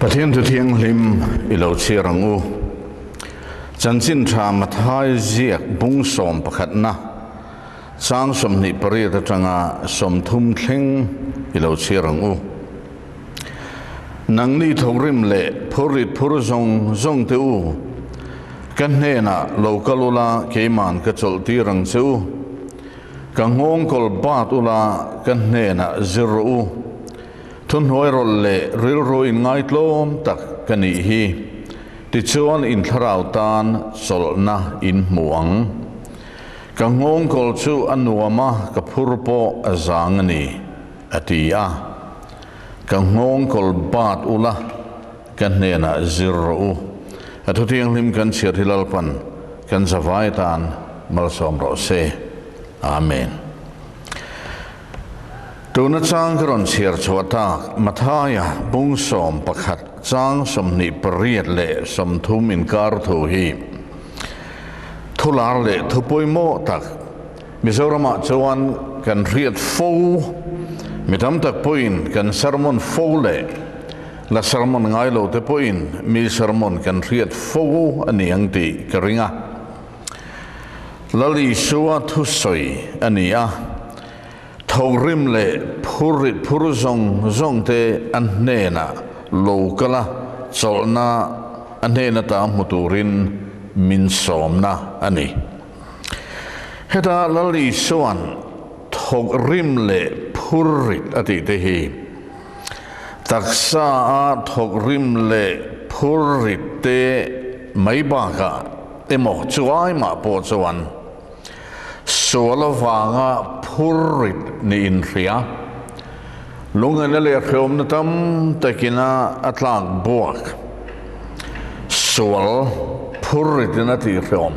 Pathian Thu Thianghlim i lo chhiar ang u. Chanchin Tha Mathai ziak bung sawm pakhatna chang 28 atanga 30 thleng i lo chhiar ang u. Nangni thawkrim leh phurrit phur zawng zawng te u, ka hnenah lo kal ula keiman ka chawlh tir ang che u. Ka nghawngkawl bat ula ka hnenah zir rawh u. Thuhnuai rawlh leh rilru inngaitlawm tak ka nih hi, tichuan in thlarau tan chawlhna in hmu ang. Ka nghawngkawl chu a nuam a, ka phur pawh a zang a ni, a ti a. Ka nghawngkawl bat ula, ka hnenah zir rawh u. A thuthianghlim kan chhiar hi Lalpan kan zavai tan malsawm rawh se. Amen. Tuna chang ka rawn chhiar chhuah tak Mathaia bung 11 chang 28 leh 30 inkar thu hi thular leh thu pawimawh tak Mizoramah chuan kan hriat fo, mi tam tak pawhin kan sermon fo leh la sermon ngai lo te pawhin mi sermon kan hriat fo a ni ang tih ka ring a. Lal Isua thusawi a ni a, Thorim leh phurrit phur zawng zawng te a hnenah lo kal a, chawlhna a hnen ata hmu turin min sawmna a ni. Heta Lal Isua'n thawkrim leh phurrit a tih te hi taksa a thawkrim leh phurrit te mai bakah emaw chuai mah pawh chuan Sual avanga phurrit niin hria. Lungaina leh hreawmna tam takina a tlak buak. Sual phurritin a tih hreawm.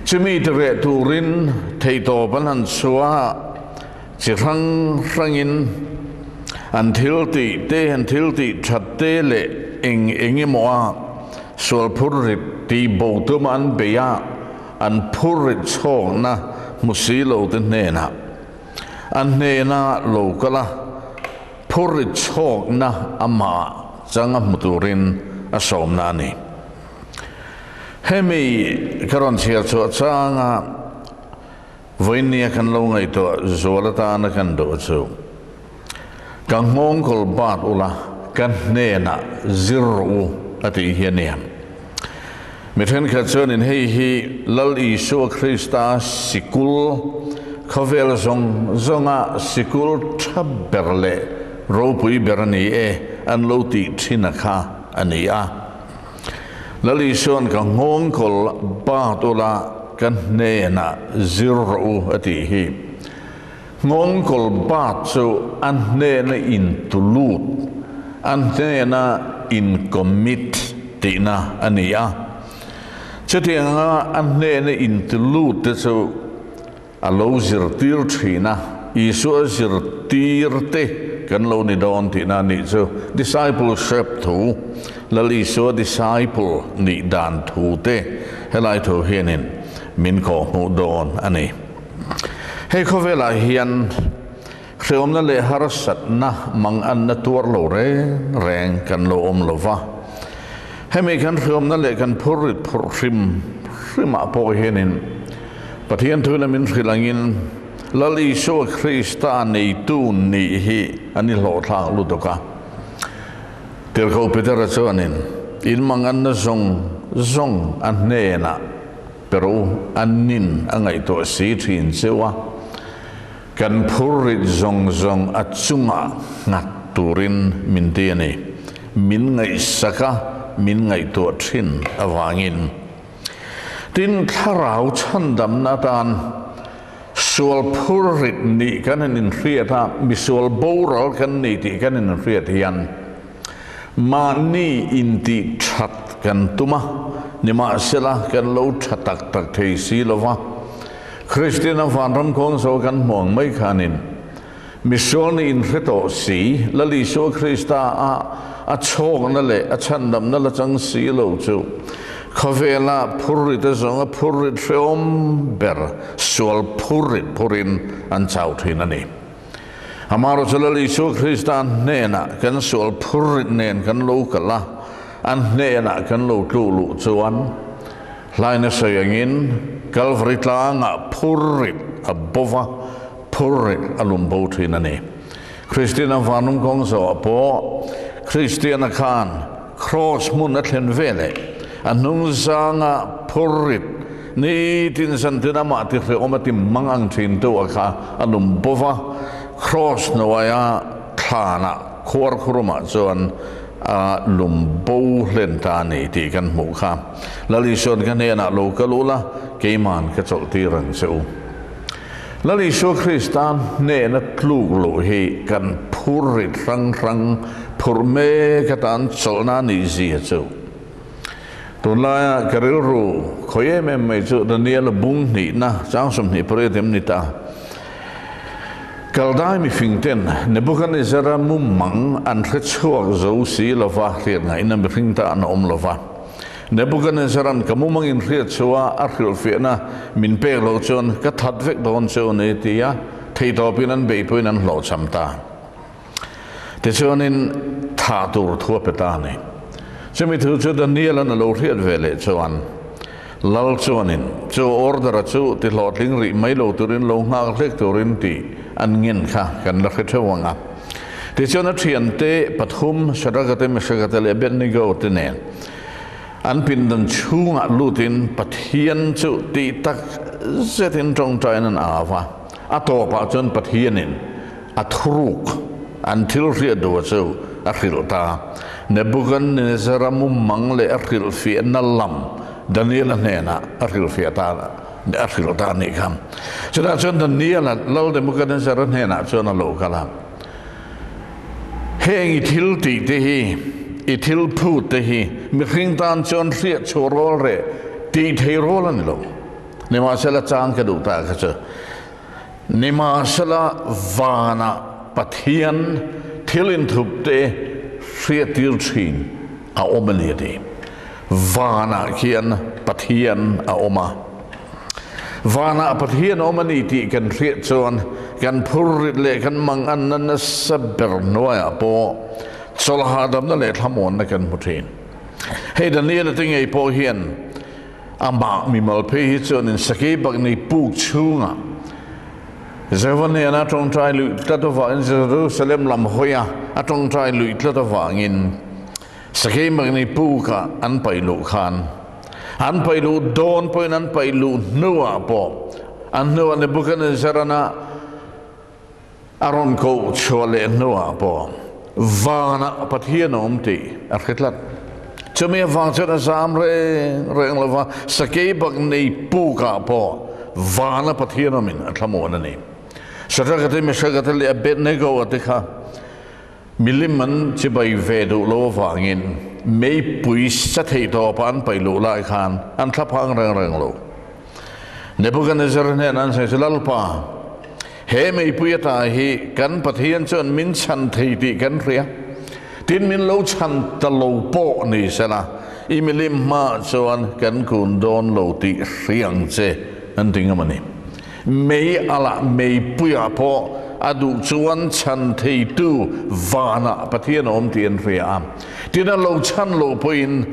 Chumi ti reh turin theihtawp an han chhuah a, chi hrang hrangin an thil tih te, an thil tih that te leh eng eng emaw a sual phurrit tih bo tuma an bei a, An phurrit chhawkna hmu si lo te hnenah an hnena lo kal a, phurrit chhawkna amah changa hmu turin a sawmna a ni. Hemi ka rawn chhiar chhuah changa vawinia kan lo ngaihtuah zual atana kan duh chu, Ka nghawngkawl bat ula, ka hnenah zir rawh u, a tih hi a ni. Mi thenkhat chuanin hei hi Lal Isua Krista sikul, khawvel zawng zawnga sikul tha ber leh ropui ber a ni e, an lo tih thin a kha a ni a. Lal Isua'n ka nghawngkawl bat ula, ka hnenah zir rawh u, a tih hi. Nghawngkawl bat chu a hnena intulut, a hnena incommit tihna a ni a. Chutianga a hnena intulut te chu a lo zirtir thin a, Isua zirtir te kan lo ni dawn tihna a nih chu. Discipleship thu, Lal Isua disciple nih dan thu te helai thu hianin min kawhhmuh dawn a ni. Hei khawvelah hian hreawmna leh harsatna manganna tuar lo reng reng kan lo awm lo va. Hemi kan hreawmna leh kan phurrit phurh hrim hrimah pawh hianin Pathian thuina min hrilh angin Lal Isua Krista neitu nih hi an i hlawhthlak lutuk a. Tirhkoh Petera chuanin in manganna zawng zawng a hnenah Pero an nin a ngaihtuah si thin cheu a, kan phurrit zawng zawng a chungah nghat turin min ti a ni. Min ngaihsak a, min ngaihtuah thin avangin. Tin, thlarau chhandamna atan sual phurrit nih kan han inhriat a, misual boral kan ni tih kan inhriat hian, Mahni intih that kan tum a, nimahsela kan lo tha tak tak thei si lo va. Kristiana vanram kawngzo kan hmu ang mai khanin misual nih inhre tawh si, Lal Isua Krista a a chhawkna leh a chhandamna la chang si lo chu khawvela phurrit a zawnga phurrit hrehawm ber sual phurrit phurin an chau thin a ni. Amaherawhchu Lal Isua Krista hnenah kan sual phurrit nen kan lo kal a, an hnenah kan lo tluh luh chuan hlaina sawi angin Kalvari tlangah phurrit a bova, phurrit a lum bo thin a ni. Kristiana vanlung kawng zawhah pawh Kristiana khan Kraws hmun a thlen veleh a hnung zanga phurrit nitin zantin amah tihrehawm a ti mang ang thin tu a kha a lum bo va, Kraws hnuaia thlanah khuar khurumah chuan a lum bo hlen ta a ni tih kan hmuh kha. Lal Isua'n ka hnenah lo kal ula, keima'n ka chawlh tir ang che u. Lal Isua Krista hnena tluk loh hi kan phur rit hrang hrang phurh mek atan chawlhna a nih zia chu. Tunlaia ka rilru khawi em em mai chu Daniel-a bung hnihna chang 28 em ni ta. Kaldai mifing ten Nebuchadnezzar-a mumang an hre chhuak zo si lova hriat ngaihna mihring ta an awm lova. Nebuchadnezzar-a'n ka mumangin hriat chhuah a hrilhfiahna min pek loh chuan ka that vek dawn che u ni tia theihtawpin an beihpuiin an hlawhchham ta. Tichuanin thah tur thu a pe ta a ni. Chumi thu chu Daniel-a'n a lo hriat ve leh chuan Lal chuanin chu order-a chu ti hlawhtling rih mai lo turin lo nghak hlek turin tih an ngen kha kan la hre theuh ang a. Tichuan a thiante pathum Shadraka te, Meshaka te leh Abednego te nen an pindan chhungah lutin Pathian chu tih tak zetin tawngtaiin an au a. A tawpah chuan Pathianin a thuruk an thil hriat duh chu a hrilh ta. Nebuchadnezzar-a mumang leh a hrilhfiahna lam Daniel-a hnenah a hrilhfiah ta a hrilh ta a nih kha. Chutah chuan Daniel-a Lal Nebuchadnezzar-a hnenah chuan a lo kal a, Heng i thil tih te hi, i thil phut te hi mihring tan chuan hriat chhuah rual reh tih thei rual a ni lo. Nimahsela chang ka duh ta kha chu. Nimahsela vanah Pathian thil inthup te hriattir thin a awm a ni a ti. Vanah khian Pathian a awm a. Vanah Pathian a awm a ni tih kan hriat chuan kan phurrit leh kan manganna nasa ber hnuaiah pawh chawlhahdamna leh thlamuanna kan hmu thin. Hei Daniela te ngei pawh hian Amah mimal phei hi chuanin sakei bak nei puk chhungah Jehova hnena tawngtai luih tlat avangin Jerusalem lam hawia a tawngtai luih tlat avangin sakei bak nei pukah an paih luh khan an paih luh dawn pawhin an paih luh hnuah pawh an hnuah Nebuchadnezzar-ana a rawn koh chhuah leh hnuah pawh vanah Pathian a awm tih a hre tlat. Chumi avang chuan a zam reng reng lo va, sakei bak nei pukah pawh vana Pathian awmin a thlamuan a ni. Shadraka te, Meshaka te leh Abednego-a te kha milim an chibai ve duh lo avangin meipui sa theih tawpah an paih luh lai khan an thlaphang reng reng lo. Nebuchadnezzar hnenah an sawi chu, Lalpa, he meipui ata hi kan Pathian chuan min chhan thei tih kan hria. Tin, min lo chhan ta lo pawh ni sela, i milim hmaah chuan kan kun dawn lo tih hria ang che, an ti ngam a ni. Mei alah meipuiah pawh a duh chuan chhan theitu vanah Pathian a awm tih an hria a. Tin, a lo chhan loh pawhin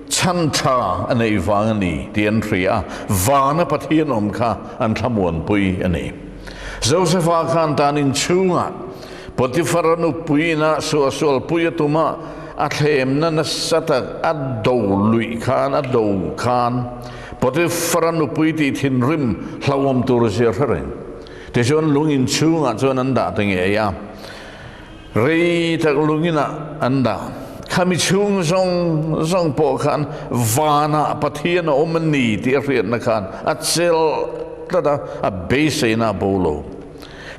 chhan tha a neih vang a ni tih an hria a, vana Pathian awm kha an thlamuanpui a ni. Josefa khan tan inchhungah Potifara nupuiin a suahsualpui a tum a, a thlemna nasa tak a do luih khan a do khan Potifara nupui tih thinrim hlauhawm tur zia hre reng. Tichuan lung inchhungah chuan an dah ta ngei a. Rei tak lungin ah an dah. Khami chhung zawng zawng pawh khan vanah Pathian a awm a ni tih a hriatna khan a chelh tlat a, a beiseina a bo lo.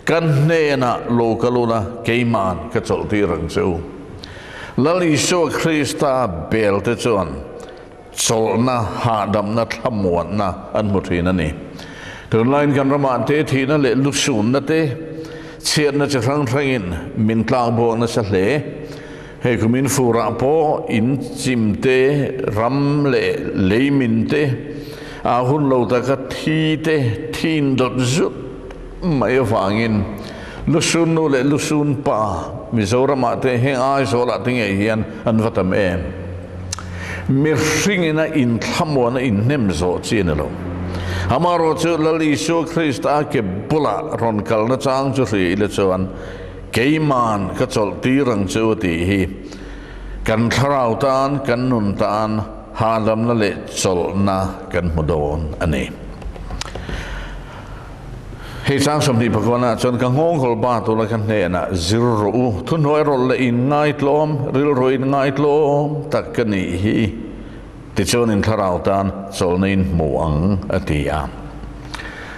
Kan hnenah lo kal ula, keima'n ka chawlhtir ang che u. Lal Isua Krista belte chuan chawlhna, hahdamna, thlamuanna an hmu thin a ni. Tunlaiin kan ramah te thihna leh lusunna te, chhiatna chi hrang hrangin min tlakbuak nasa hle. Hei kumin furah pawh in chim te, ram leh leimin te, a hun lo taka thi te thin dawt zut mai avangin. Lusun nu leh lusun pa Mizoramah te heng Aizawlah te ngei hian an va tam em. Mihringin a inthlamuan a inhnem zawh chi a ni lo. Amaherawhchu Lal Isua Krista ke bulah rawn kalna chang chu hria ila chuan keiman ka chawlh tir ang chu a tih hi kan thlarau tan, kan nun tan hahdamna leh chawlhna kan hmu dawn a ni. Hei chang 29 ah chuan ka nghawngkawl ba tura ka hnenah zir rawh u, thuhnuai rawlh leh inngaitlawm, rilru inngaitlawm tak ka nih hi, tichuan in thlarau tan chawlhna in hmu ang, a ti a.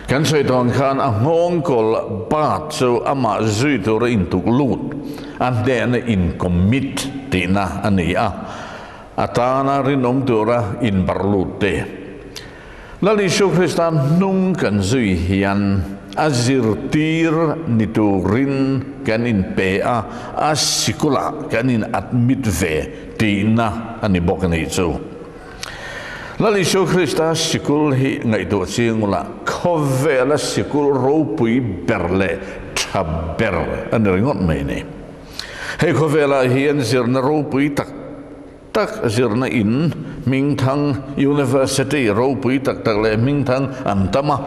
Kan sawi tawn khan a nghawngkawl ba chu amah zui tura intuk lut, a hnehna in commit tihna a ni a, a tana rinawm tura inbarh lut te. Lal Isu Krista hnung kan zui hian a zirtir ni turin kan inpe a, a sikulah kan in admit ve tihna a ni bawk a nih chu. Lal Isu Krista sikul hi ngaihtuah chiang ula, khawvela sikul ropui ber leh tha ber a ni ringawt mai a ni. Hei khawvelah hian zirna ropui tak tak zirna in hmingthang University ropui tak tak leh hmingthang an tam a,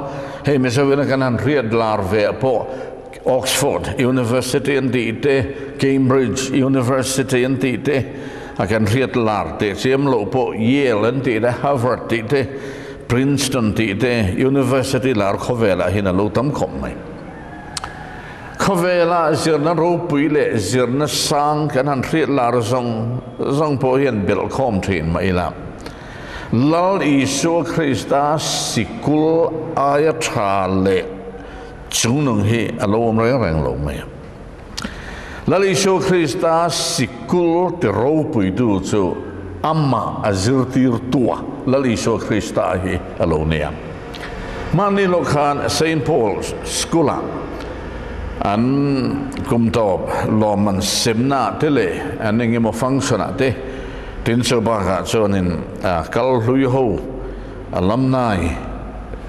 hei Mizoina kan han hriat lar ve ah pawh Oxford University an tih te, Cambridge University an tih te, a kan hriat lar teh chiam loh pawh Yale an tih te, Harvard tih te, Princeton tih te University lar khawvelah hian a lo tam khawp mai. Khawvela zirna ropui leh zirna sang kan han hriat lar zawng zawng pawh hian belhkhawm thin mah ila, Lal Isua Krista sikul aia tha leh chungnung hi a lo awm reng reng lo mai a. Lal Isua Krista sikul ti ropuitu chu amah a zirtirtua Lal Isua Krista hi a lo nia. Hmanni lawk khan Saint Paul's School-ah an kum tawp lawmman semnaah te leh an engemaw function-ah te tin chu bakah chuanin kal hlui ho alumni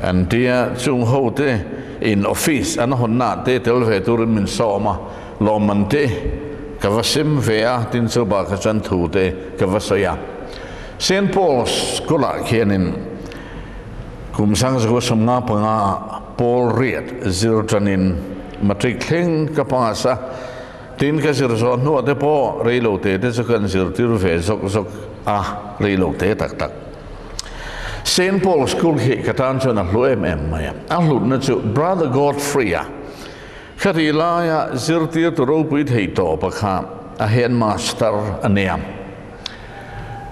an tia chung ho te in office an hawnnaah te tel ve turin min sawm a, lawmman te ka va sem ve a, tin chu bakah chuan thu te ka va sawi a. Saint Paul's School-ah khianin Kum 1955 ah Paul Riat zir tanin matric thleng ka pass a, tin ka zir zawh hnuah te pawh reilote te chu kan zirtir ve zawk zawk a, reilote tak tak. Saint Paul School khi ka tan chuan a hlu em em mai a, a hlutna chu Brother Godfrey-a khatih laia zirtirtu ropui thei tawpa kha a headmaster a nia.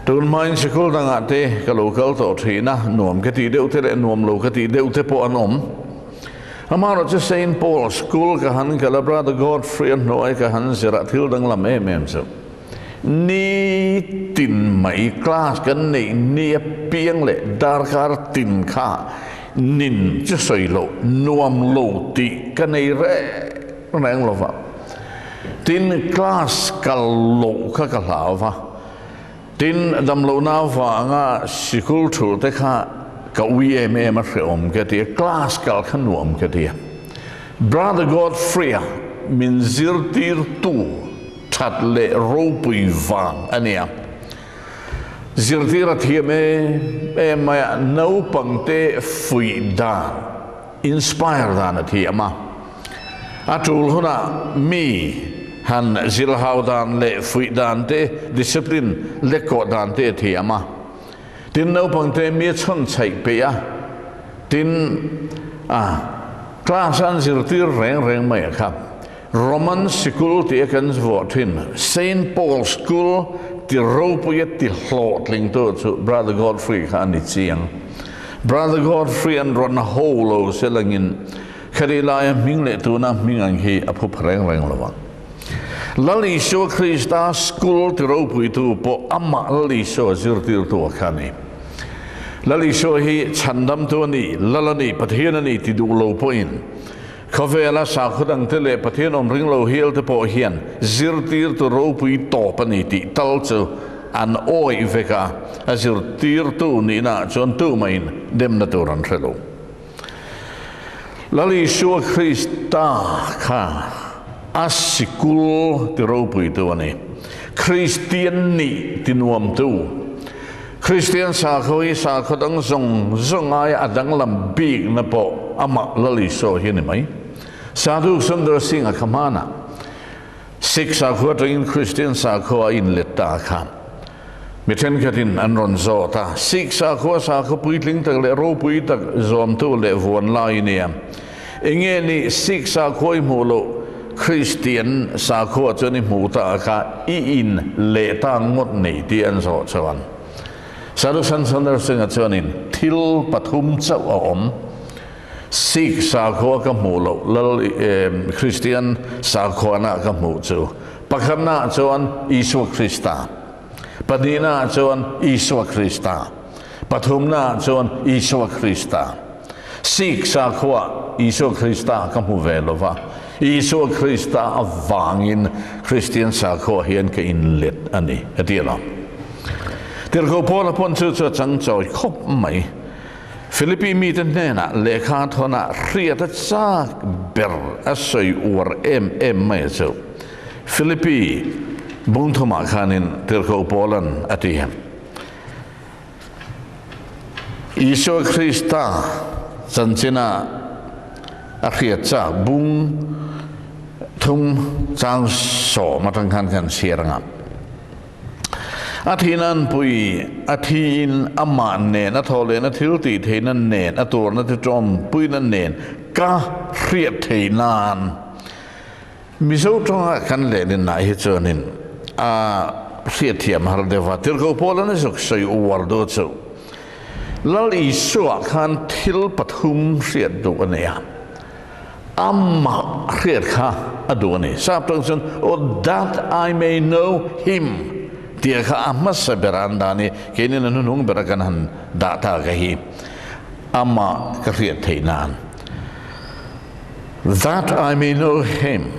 Tun hmain sikul dangah te ka lo kal tawh thin a, nuam ka tih deuh te leh nuam lo ka tih deuh te pawh an awm. Amaherawhchu Saint Paul School ka han kal a, Brother Godfrey a hnuai ka han zir a, thil danglam em em chu ni tin mai class kan neih ni apiang leh darkar tin kha nin chu sawi loh nuam lo tih ka nei reng reng lo va. Tin, class kal loh kha ka hlau va, tin, damlohna avanga sikul thulh te kha ka ui em em a hrehawm ka ti a, class kal kha nuam ka ti a. Brother Godfrey-a min zirtirtu that leh ropui vang a nia. Zirtir a thiam em em mai a, naupangte fuih dan, inspire dan a thiam a. A tul hunah mi han zilhau dan leh fuih dan te, discipline lekkawh dan te a thiam a. Tin, naupangte mi a chhawn chhaih peih a, tin, a class a an zirtir reng reng mai a kha. Roman sikul tih a kan vuah thin, Saint Paul School ti ropuia ti hlawhtlingtu chu Brother Godfrey kha a ni chiang. Brother Godfrey an rawn ho lo se langin Khati laia hming leh tuna hming ang hi a phu pha reng reng lo ang. Lal Isua Krista school ti ropuitu pawh amah Lal Isua zirtirtu a kha a ni. Lal Isua hi chhandamtu a ni, Lal a ni, Pathian a ni ti duh lo pawhin khawvela sakhaw dangte leh Pathian awm ring lo hial te pawh hian zirtirtu ropui tawp a ni tih tal chu an awih vek a, a zirtirtu nihnaah chuan tumahin demna tur an hre lo. Lal Isua Krista kha. A sikul ti ropuitu a ni. Kristian nih ti nuamtu. Kristian sakhaw hi sakhaw dang zawng zawng aia a danglam bikna pawh amah Lal Isua hi a ni mai. Sadhu Sundar Singh a kha hmanah Sikh sakhua atangin Kristian sakhua a inlet ta kha mi thenkhatin an rawn zawt a. Sikh sakhua sakhaw puitling tak leh ropui tak zawmtu leh vuan lai nia. Enge ni Sikh sakhua i hmuh loh Kristian sakhua chuan i hmuh ta kha i in leh ta ngawt nei tih an zawh chuan Sadhu Sant Sundar Singh-a chuanin thil pathum chauh a awm. Sikh sakhua ka hmuh loh lal Kristian sakhuana ka hmuh chu pakhatnaah chuan Isua Krista, pahnihnaah chuan Isua Krista, pathumnaah chuan Isua Krista. Sikh sakhua Isua Krista ka hmu ve lo va, Isua Krista avangin Kristian sakhua hian ka inlet a ni, a ti alawm. Tirhkoh Paula pawn chu chu a chang chawi khawp mai. Philippi mite hnenah lehkha thawnah hriat a chak ber a sawi uar em em mai a chu. Philippi bungthumah khanin Tirhkoh Paula'n a ti. Isua Krista chanchina a hriat chak bung thum chang sawm atang khan kan chhiar anga. A thihna an pui, a thiin amah nen, a thaw lehna thil tih theihna nen, a tuarna te tawmpuina nen ka hriat theih nan. Mizo tawnga kan lehlin ah hi chuanin a hriatthiam har deuh a, Tirhkoh Paul-a na zuk sawi uar duh chu Lal Isua khan thil pathum hriat duh a nei a, amah hriat kha a duh a ni. Sap tawng chuan, Oh, that I may know him tih kha a hmasa ber a an dah a ni, keinin a hnuhnung bera kan han dah ta ka hi, amah ka hriat theih nan. That I may know him,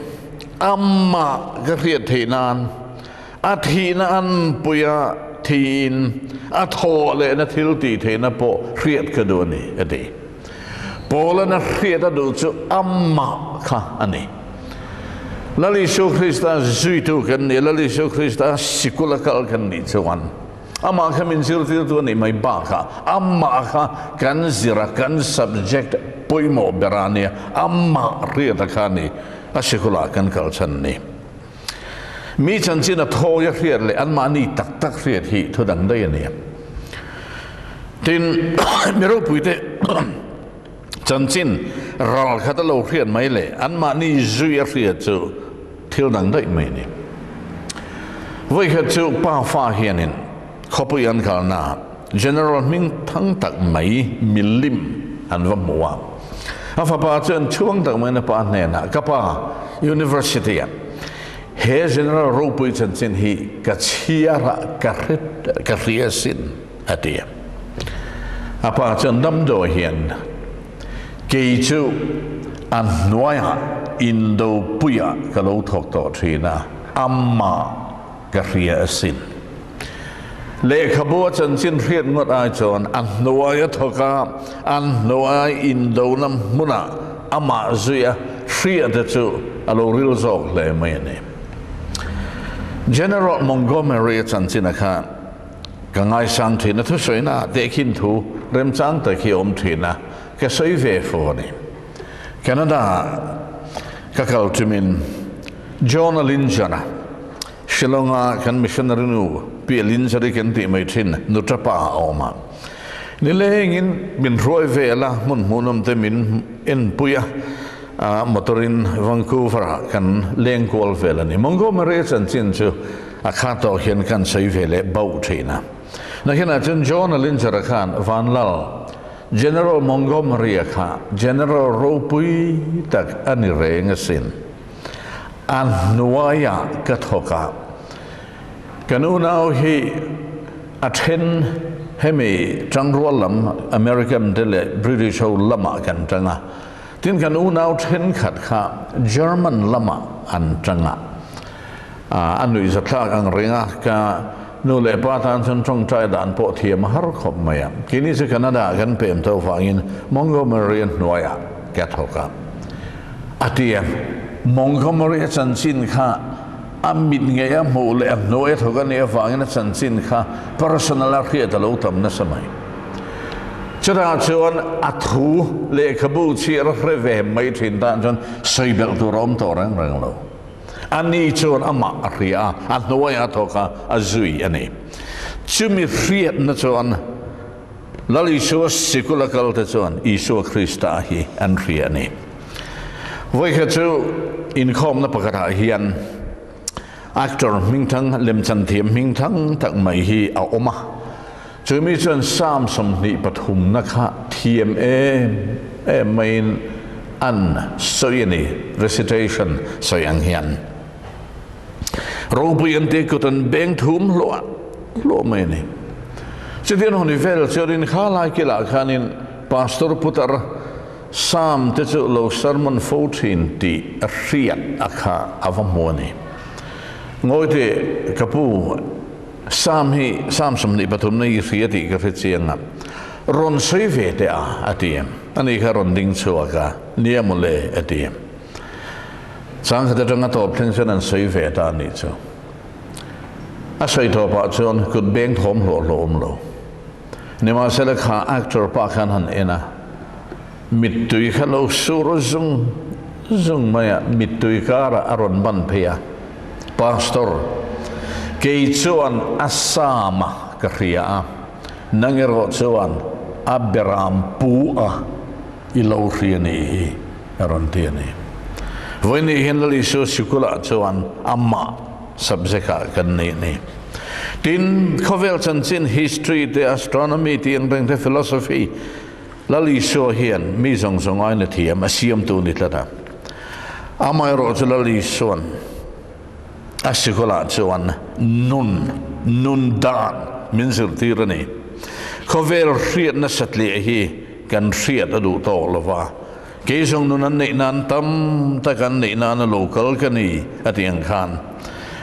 Amah ka hriat theih nan, a thihna anpuia thiin a thawh lehna thil tih theihna pawh hriat ka duh a ni, a ti. Paula'n a hriat a duh chu amah kha a ni. Lal Isua Krista zuitu kan nih, Lal Isua Krista sikul a kal kan nih chuan, Amah kha min zirtirtu a nih mai bakah amah kha kan zir a, kan subject pawimawh ber a nia, amah hriata kha a ni a sikulah kan kal chhan ni. Mi chanchin a thawi a hriat leh anmahni tak tak hriat hi thu dang daih a ni. Tin, mi ropuite chanchin ral khat a lo hriat mai leh anmahni zui a hriat chu thil dang daih mai a ni. Vawikhat chu pa fa hianin khawpui an kalna General hming thang tak mai milim an va hmu a. A fapa chuan chhuang tak maiin a pa hnenah, Ka pa, University ah he General ropui chanchin hi ka chhiar a, ka hre ka hria sin, a ti a. A pa chuan damdawi hian, Kei chu a hnuaiah Indopuiah ka lo thawk tawh thin a, amah ka hria asin. Lehkhabu a chanchin hriat ngawt ai chuan a hnuai a thawk a, a hnuai Indona hmunah amah zui a hria te chu a lo ril zawk hle mai a ni. General Montgomery a chanchin a khan Ka ngaisang thin a, thusawiina tehkhin thu remchang tak hi a awm thin a, ka sawi ve fo a ni. Canada ah ka kal tumin John Alinjana, Shillong a kan missionary nu Pi Alinjari kan tih mai thin nuṭapa a awm a. Nilengin min hruai vel a, hmun hmuhnawm te min enpui a, motor in Vancouver ah kan leng kual vel a ni. Montgomery chanchin chu A kha tawh hian kan sawi ve leh bauh thin a. Nakinah chuan John Allinger-a khan Vanlal, General Montgomery-a kha General ropui tak a ni reng asin. A hnuaiah ka thawk a, kan unau hi a then hemi tangrual lam American te leh British ho lamah kan tang a, tin kan unau thenkhat kha German lamah an tang a. A nuihzathlak ang reng a, ka nu leh pa tan chuan tawngtai dan pawh thiam a har khawp mai a. Keini chu Canada ah kan pem tho vangin Montgomery a hnuaiah ka thawk a, a ti a. Montgomery a chanchin kha a mit ngei a hmuh leh a hnuai a thawk a nih avangin a chanchin kha personal a hriat a lo tam nasa mai. Chutah chuan a thu lehkhabu chhiar a hre ve mai thin tan chuan sawi belh tur a awm tawh reng reng lo. Ani chuan amah a hria a, a hnuaiah a thawk a, a zui a ni. Chumi hriatna chuan Lal Isua sikul a kalte chuan Isua Krista hi an hria a ni. Vawikhat chu inkhawmna pakhatah hian actor hmingthang, lemchan thiam hmingthang tak mai hi a awm a. Chumi chuan Psalm 23na kha thiam em em maiin an sawi a ni, recitation sawi ang hian. Ropui an tih kut an beng thum hluah hluah mai a ni. Chutiang hun i vel chuanin kha lai kilah khanin Pastor Putar Psalm te chu lo sermon fo thin tih a hriat a kha a va hmu a ni. Ngawi teh ka pu, Psalm hi Psalm 23 na i hria tih ka hre chiang a, rawn sawi ve teh a, a ti. Ani kha rawn ding chhuak a, Nia mawle, a ti. Changkhat atanga tawp thleng chuan an sawi ve ta a nih chu. A sawi tawpah chuan kut beng thawm hlawh hlawh awm lo. Nimahsela kha actor pa khan han en a, mittui kha lo sur zung zung mai a, mittui karah a rawn ban phei a, Pastor, kei chuan a sama ka hria a, nang erawh chuan a beram pu a i lo hria nih hi, a rawn ti a ni. Vawiin hian Lal Isua sikulah chuan amah subject ah kan neih a ni. Tin, khawvel chanchin, history te, astronomy tih ang reng te, philosophy, Lal Isua hian mi zawng zawng aiin a thiam, a siamtu ni tlat a. Amaherawh chu Lal Isua'n a sikulah chuan nun, nun dan min zirtir a ni. Khawvel hriatna satliah hi kan hriat a duh tawk lo va, kei zawng nun an neih nan tam tak an neih nana lo kal ka ni a tih ang khan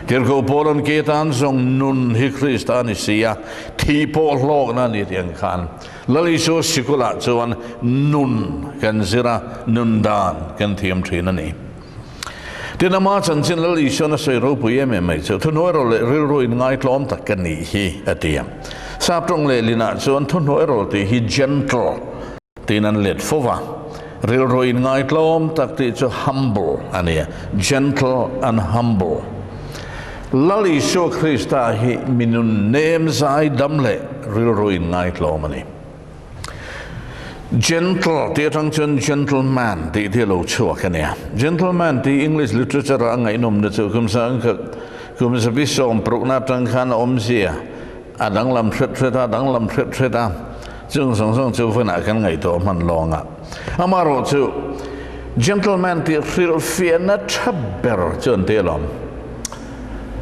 Tirhkoh Paula'n kei atan zawng nun hi Krista a ni si a, thih pawh hlawkna a ni tih ang khan Lal Isua sikulah chuan nun kan zir a, nun dan kan thiam thin a ni. Tin, ama chanchin Lal Isua'n a sawi ropui em em mai chu, Thuhnuairawlh leh rilru inngaitlawm tak ka nih hi, a ti a. Sap tawng lehlinah chuan thuhnuairawlh tih hi gentle tiin an let fo va, rilru inngaitlawm tak tih chu humble a ni a, gentle and humble. Lal Isua Krista hi mi nun nem zai dam leh rilru inngaitlawm a ni. Gentle tih atang chuan gentleman tih te a lo chhuak a nia. Gentleman tih English literature a ngaihnawmna chu kum sang kum zabi sawm parukna atang khan a awmzia a danglam hret hret a, danglam hret hret a, chung zawng zawng chu vawiinah kan ngaihtuah hman lawng a. Amaherawh chu gentleman tih hrilhfiahna tha ber chu an ti alawm.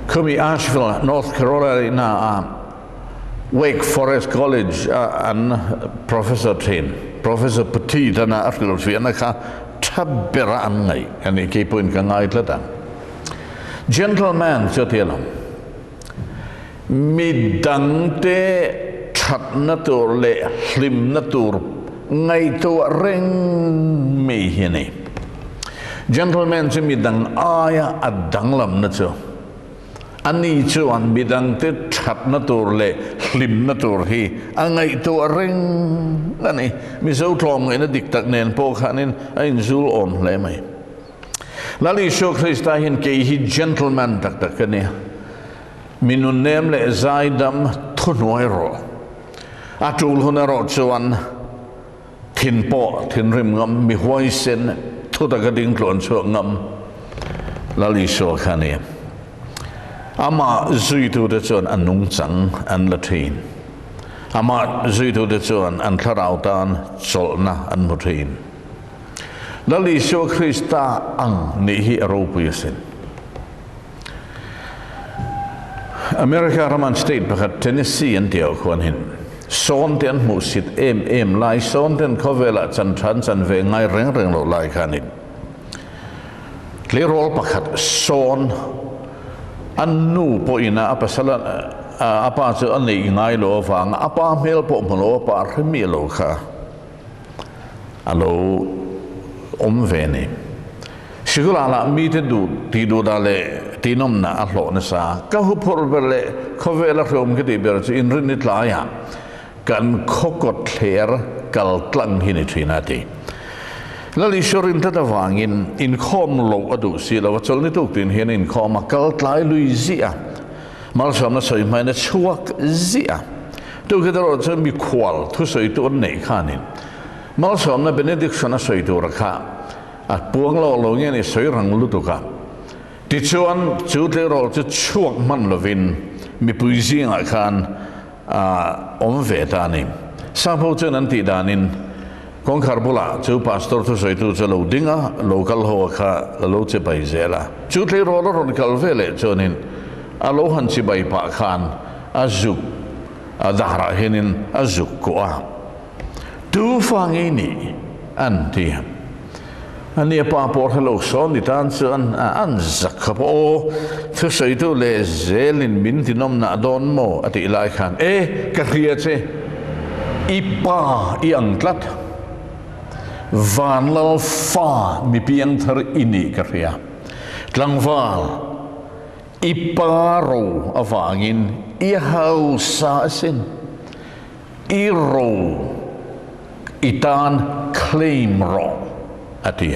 Khumi Asheville, North Carolina a Wake Forest College a an Professor thin, Professor Petit ana a hrilhfiahna kha tha bera an ngaih a nih kei pawhin ka ngai tlat ang. Gentleman chu a ti alawm. Mi dangte thatna tur leh hlimna tur ngaihtuah reng mi hi a ni. Gentleman chu mi dang aia a danglamna chu Ani chuan midangte thatna tur leh hlimna tur hi a ngaihtuah reng a ni. Mizo tlawmngaihna dik tak nen pawh khanin a inzul awm hle mai. Lal Isua Krista hian kei hi gentleman tak tak ka nia. Mi nunnem leh zaidam thuhnuai rawh. A tul hun erawh chuan Thin pawh thinrim ngam, mi huaisen, thutaka ding tluan chhuak ngam Lal Isua kha a ni. Amah zuitute chuan a nungchang an la thin. Amah zuitute chuan an thlarau tan chawlhna an hmu thin. Lal Isua Krista ang nih hi a ropui asin. America raman state pakhat Tennessee an tih ah khuan hin sawn te an hmuh sit em em lai, sawn ten khawvelah chan tha an chan ve ngai reng reng loh lai khanin tleirawl pakhat sawn an nu pawhin a pasal a pa chu a neih ngai lo avanga a pa hmel pawh hmu lo a pa hre miah lo kha a lo awm ve a ni. Sikula lah mite duh tih duh dah leh tihnawmna a hlawh nasa. Ka huphurh ber leh khawvela hreawm ka tih ber chu inrinni tlaiah kan khawkawt thler kal tlang hi ni thin a ti. Lal Isua rin tlat avangin inkhawm loh a duh si lo a, chawlhni tuk tin hian inkhawm a kal tlai lui ziah a, malsawmna sawi hmain a chhuak ziah a. Tukhet erawh chuan mikhual thusawitu an neih khanin malsawmna benediction a sawi tura kha a puang lo lo nge ni sawi rang lutuk a. Tichuan chu tleirawl chu chhuak hman lovin mipui zingah khan a awm ve ta a ni. Sap ho chuan an tih danin kawngkhar bulah chu pastor thusawitu chu a lo ding a, lo kal ho a kha a lo che bai zel a. Chu tleirawl a rawn kal ve leh chuanin a lo han chi bai pah khan a zuk a darah hianin a zuk kuah a. Tu fa ngei nih an ti. A nia pa pawh hre lo sawn ni tan chuan an zak khawp a, aw thusawitu leh zelin min ti nawmnah dawn maw a tih lai khan e ka hria che i pa i ang tlat Vanlal fa mi piangthar i nih ka hria tlangval i pa ro avangin i hausa asin. I ro i tan claim rawh, a ti.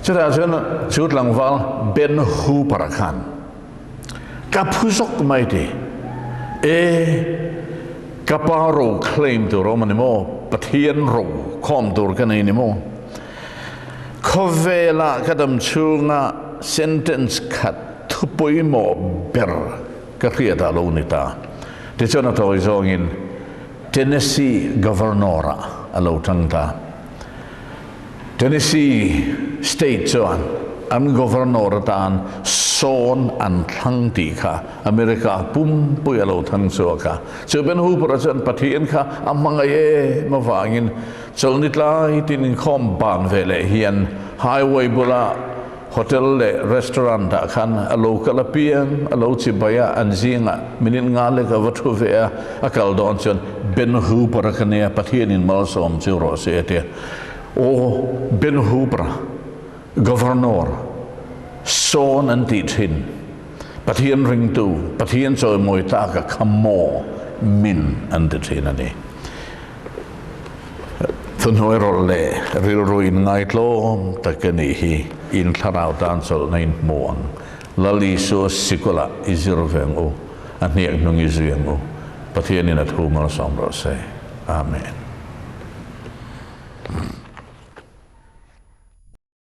Chutah chuan chu tlangval Ben Hooper-a khan, Ka phu zawk mai ti. E, ka pa ro claim tur a awm a ni maw? Pathian ro khawm tur ka nei ni maw? Khawvela ka dam chhunga sentence khat thu pawimawh ber Ka hriat ah lo ni ta. Tichuan a tawi zawngin Tennessee Governor ah a lo tang ta. Tennessee State chuan an Governor atan sawn an thlang tih kha America pumpui a lo thang chhuak a. Chu Ben Hooper-a chuan Pathian kha a hmangaih em avangin chawlhni tlai tin inkhawm ban ve leh hian highway bula Hotel leh restaurant ah khan a lo kal apiang, a lo chibai a, an zingah minute nga lek a va thu ve a, a kal dawn chuan Ben Hooper a ka nia, Pathianin malsawm chu rawh se a ti a. Aw, Ben Hooper, Governor, sawn an tih thin, Pathian ringtu, Pathian chawimawi tlak a kha maw min an ti thin a ni. Thuhnuai rawlh leh rilru inngaitlawm tak a nih hi in thlarau tan chawlhna in hmu ang. Lal Isua sikulah i zir ve ang u, a hniak hnung i zui ang u. Pathianin a thu malsawm rawh se. Amen.